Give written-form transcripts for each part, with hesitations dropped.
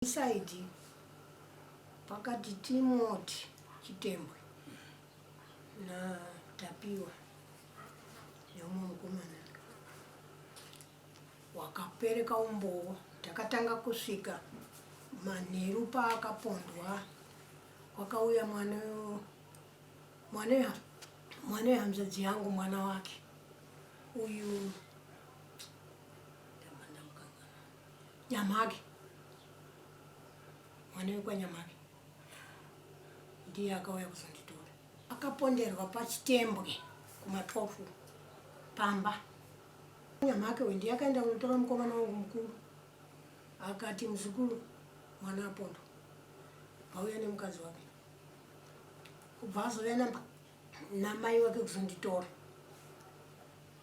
Inside pakati Timothy Chitembwe na Tapiwa neumwe mukomana wakapereka umbowo. Takatanga kusvika manheru paakapondwa, kwakauya mwana mwana mwana wehanzvadzi yangu, mwana wake uyu Nyamhake, mwana wekwaNyamhake ndiye akauya kuzonditora. Akaponderwa paChitembwe kuma12 pamba. Nyamhake uyu ndiye akaenda kunotora mukomana wangu mukuru, akati muzukuru mwana apondwa, bauya nemukadzi wake, kubva azouya namai wake kuzonditora.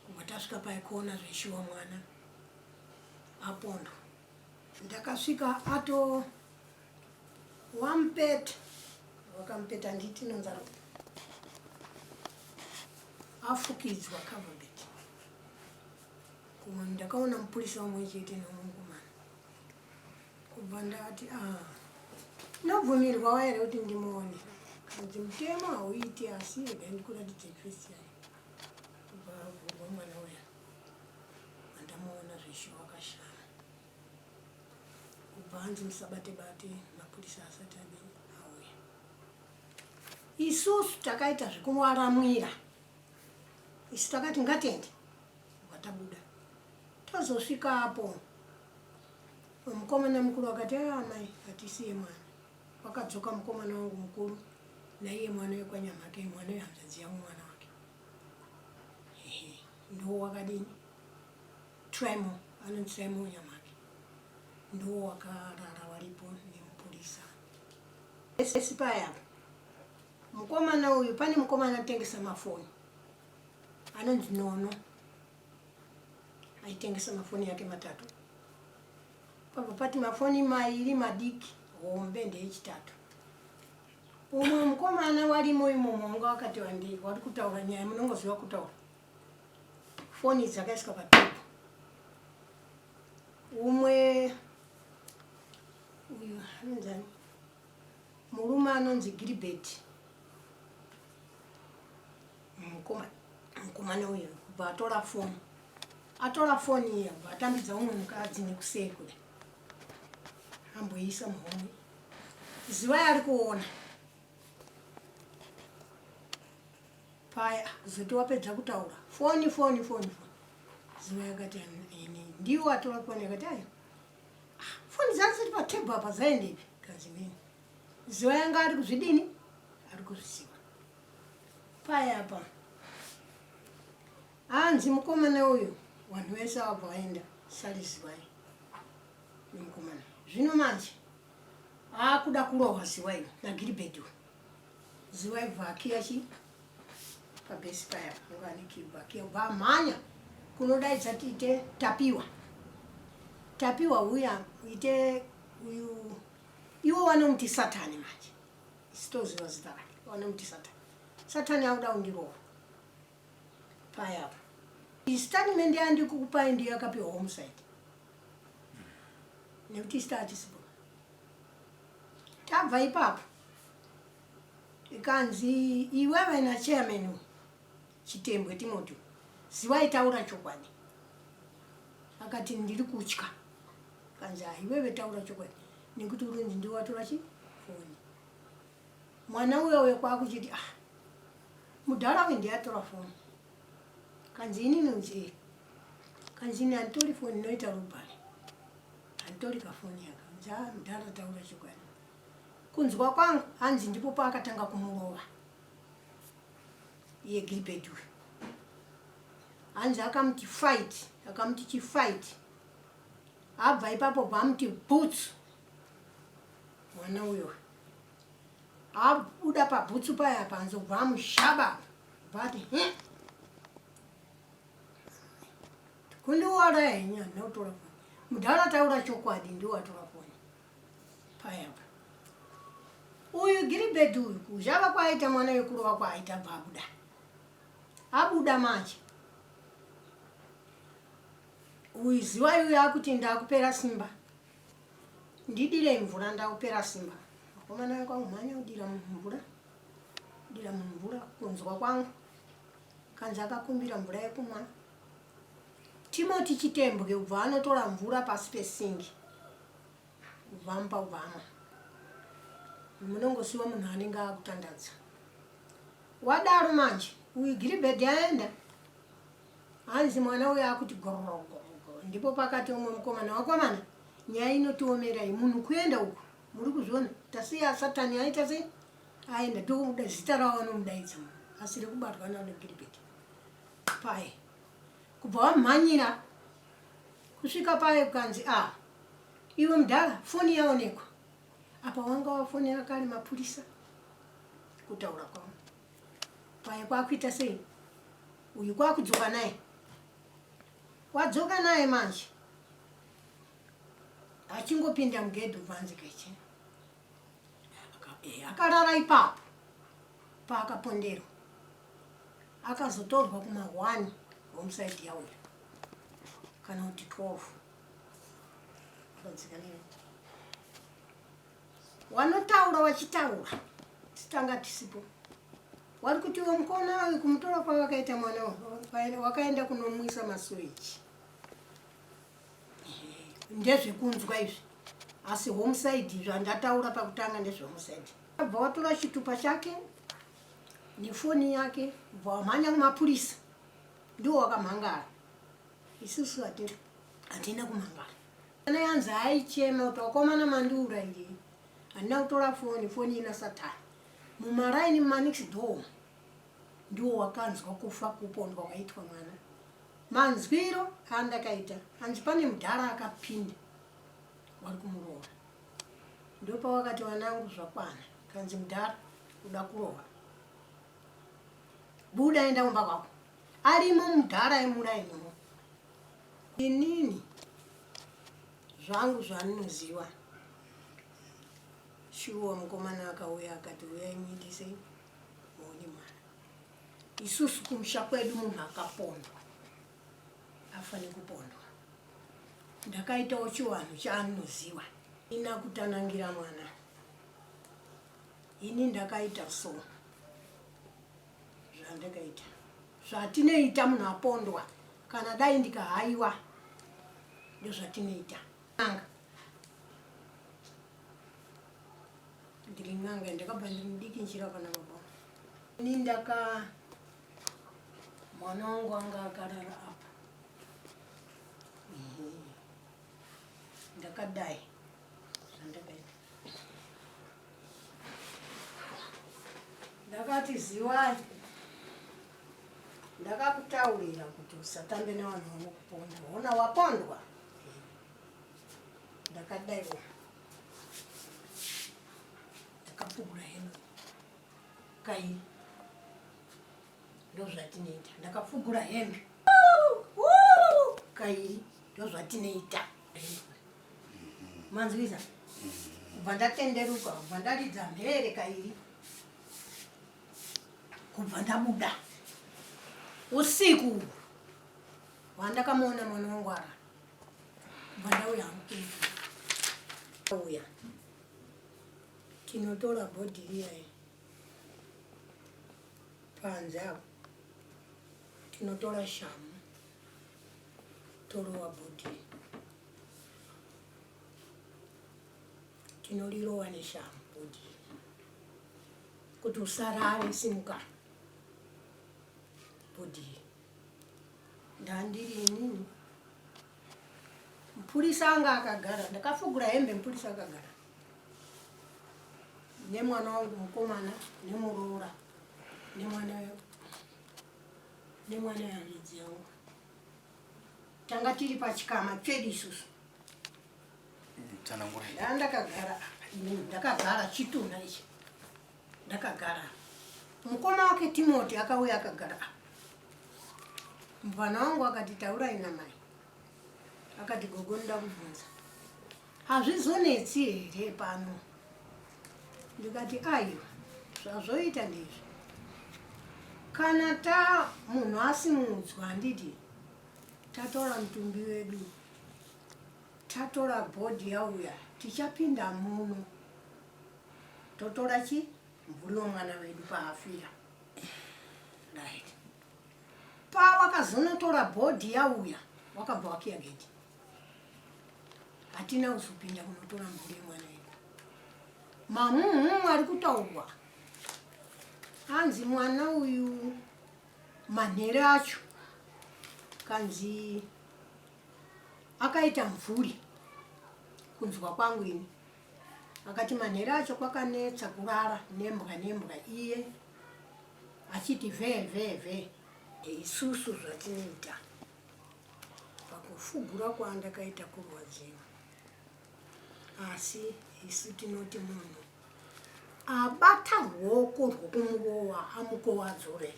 Kubva tasvika paikona zveshuwa mwana apondwa. Ndakasvika ato wamupeta, wakamupeta nditi nonzaro afukidzwa cover bed. Kumwe ndakaona mupurisa umwe chete nemukomana. Kubva ndati ah, ndobvumirwa here kuti ndimuone? Kanzi mutemo hauiti asi regai ndikuratidze Christian. Kubva avhurwa mwana uya andamuona zveshuwa akashama. Kubva hanzi musabate bate mapurisa asati adini auya. Isusu takaita zvekuwaramwira. Isu takati ngatiende. Kubva tabuda. Tozosvika apo mukomana mukuru akati ah mai hatisiye mwana. Kwakadzoka mukomana wangu mukuru naiye mwana wekwanyamhake mwana wehanzvadzi yangu mwana wake. Ehe, ndiwo wakadini? Tremo, anonzi Tremo Nyamhake. Ndiwo wakarara waripo nemupurisa. Esi paya apa. Mukomana uyu pane mukomana anotengesa mafoni. Anonzi Nono. Aitengesa mafoni yake matatu. Pabva pati mafoni mairi madiki hombe ndeyechitatu. Umwe mukomana warimo imomo wanga wakati wandei wari kutaura nyaya munongoziva kutaura. Foni dzakaiswa patable. Umwe uyu anonzani murume anonzi Gilbert mukomana uyu kubva atora foni atora foni iya bva atambidza umwe mukadzi nekuseri kuda amboiisa muhomwe zivai ari kuona paya kuzoti wapedza kutaura foni foni foni foni zivai akati ini ndiwo atora foni akati ayo ah, foni dzasiri patebho apa dzaendepi kanzi mini zivai anga ari kuzvidini ari kuzviziva paya apa Hanzi mukomana uyu vanhu vese vabva vaenda sali Zivai nemukomana. Zvino manje akuda kurohwa Zivai naGilbert uyu. Zivai bva akiya chi pabhesi paya anga ane kiyi bva akiya bva amhanya kunodaidza tiite Tapiwa. Tapiwa uya ite uyu iwo vanomuti Satani manje. Isu toziva zita rake vanomuti Satani. Satani akuda kundirova. Paya apa. Statement yandikukupai ndiyo yakapiwa homicide. Nekuti star hatisipo. Tabva ipapo. Ikanzi iwewe na chairman uyu Chitembwe Timothy zivai taura chokwadi. Akati ndiri kutya. Kanzi ah iwewe taura chokwadi nekuti urunzi ndiwe watora chi foni. Mwana uya uya kwakuchiti ah mudhara uyu ndiye atora foni. Kanzi inini nzi kanzi ini handitori foni inoita robbery. Handitori kafoni aka. Nzi ah mudhara taura chokwadi. Kunzwa kwangu hanzi ndipo paakatanga kumurova. Iye Gilbert uyu. Hanzi akamuti fight, akamuti chifight. Abva ipapo bvamuti boots. Mwana uyo abuda pabhutsu paya panze ubva amushaba bva ati he kundiuraya henyu handina kutora foni mudhara taura chokwadi ndiwo atora foni paya pa uyu giribhedhi uyu kuzhava kwaaita mwana wekurova kwaaita bva abuda abuda manje uyu zivai uyu akuti ndakupera simba. Ndidirei mvura ndakupera simba. Vakomana vekwamumhanya kudira munhu mvura. Kudira munhu mvura kunzwa kwangu. Kanzi akakumbira mvura yekumwa. Timothy Chitembwe ubva anotora mvura pasi pesingi. Kubva amupa kubva amwa. Munongosiwa munhu anenge akutandadza. Wadaro manje uyu Giribhedhi aenda. Hanzi mwana uyo akuti gororo gororo. Ndipo pakati umwe mukomana wakomana nyaya inotiomera iyi munhu kuenda uku muri kuzviona tasiya satani aita sei aenda ndokuda zita ravo vanomudaidza munhu asiri kubatwa nana Gilbert paye kubva wamhanyira kusvika paye kukanzi a ah, iwe mudhara foni yaonekwa apa wanga wafonera kare mapurisa kutaura kwavo paye kwakuita sei uyu kwakudzoka naye wadzoka naye manje achingopinda mugedhi ubvanzi keche eh, akarara ipapo paakaponderwa akazotorwa kuma 1 homeside yauya kana kuti 12 Wanotaura wachitaura tanga tisipo wari kuti iwe mukona uyu kumutora kwavakaita mwana wakaenda kunomwisa masuweji ndezvekunzwa izvi asi homeside zvandataura pakutanga ndezvehomeside abva watora chitupa chake nefoni yake bva wamhanya kumapurisa ndiwo wakamhangara isusu hatina kumhangara Ana yanzi aichema kuti wakomana mandiurairei handina kutora foni foni ina satani mumaraini mumanext door ndiwo wakanzwa kufa kupondwa kwaitwa mwana manzwiro andakaita hanzi pane mudhara akapinda wari kumuroora ndopawakati wanangu zvakwana kanzi mudhara uda kurohwa buda enda kumba kwako arimo mudhara emuraini mo Inini zvangu zvandinoziva shuwa mukomana akauya akati uyai muite sei muone mwana isusu kumusha kwedu munhu akapondwa afane kupondwa ndakaitawo chiwanhu chaanoziva ina kutanangira mwana ini ndakaita so zvandakaita zvatinoita munhu apondwa kana dai ndikahaiwa ndozvatinoita n'anga ndiri n'anga ndakabva ndiri mudiki nchira pana baba ini ndaka mwana wangu anga akarara apa ndakadai zvandakaita Ndakati ziwai ndakakutaurira kuti usatambe nevanhu vanokuponda hona wapondwa ndakadaiwo ndakapugura hembe kai ndozvatinoita ndakapfugura hembe kai ndozvatinoita manzwisa kubva ndatenderuka kubva ndaridza mhere kairi kubva ndabuda usiku hwandakamuona mwana wangu ara kubva ndauya uya tinotora bhodhi riya panze apo tinotora shamu torowa bhodhi tinorirowa neshamu bhodhi kuti usarare simuka bhodhi ndandiri inini mupurisa anga akagara ndakafugura hembe mupurisa akagara nemwana wangu mukomana nemuroora nemwana nemwana yanzvadzi yangu tanga tiri pachikama chedu isusu ndakagara inini ndakagara chitunha ichi ndakagara mukoma wake timoti akauya akagara apa mvana wangu akati taurai namai akati gogo ndoda kubvunza Hazvizonetsi here pano? Ndikati aiwa, zvazvoita ndizvi. Kana ta munhu asimudzwa handiti tatora mutumbi wedu tatora bhodhi yauya Tichapinda muno totora chi mvuri womwana wedu paafira. Right. Pawakazonotora bhodhi yauya wakabva wakiya gedhi. Hatina kuzopinda kunotora mvuri yemwana wedu. Mamumu ari kutaurwa hanzi mwana uyu manhere acho kanzi akaita mvuri kunzwa kwangu ini akati manhere acho kwakanetsa kurara nembwa nembwa iye achiti vhee vhee vhee isusu zvatinoita pakufugura kwandakaita kurwadziwa asi isu tinoti munhu abata ruoko rwokumurowa amukovadzore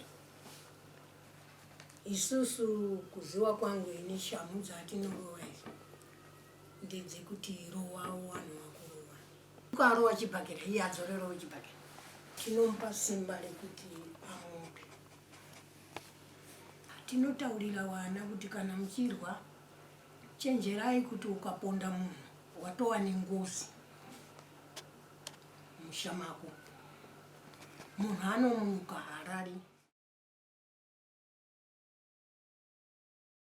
Isusu kuziwa kwangu ini shamhu dzatinorova idzi ndedzekuti rowawo vanhu vakurova. Ukarowa chibhakera iye adzorerowo chibhakera. Tinomupa simba rekuti amupe. Tinotaurira vana kuti kana muchirwa chenjerai kuti ukaponda munhu watova nengozi musha mako. Munhu anomuka harari.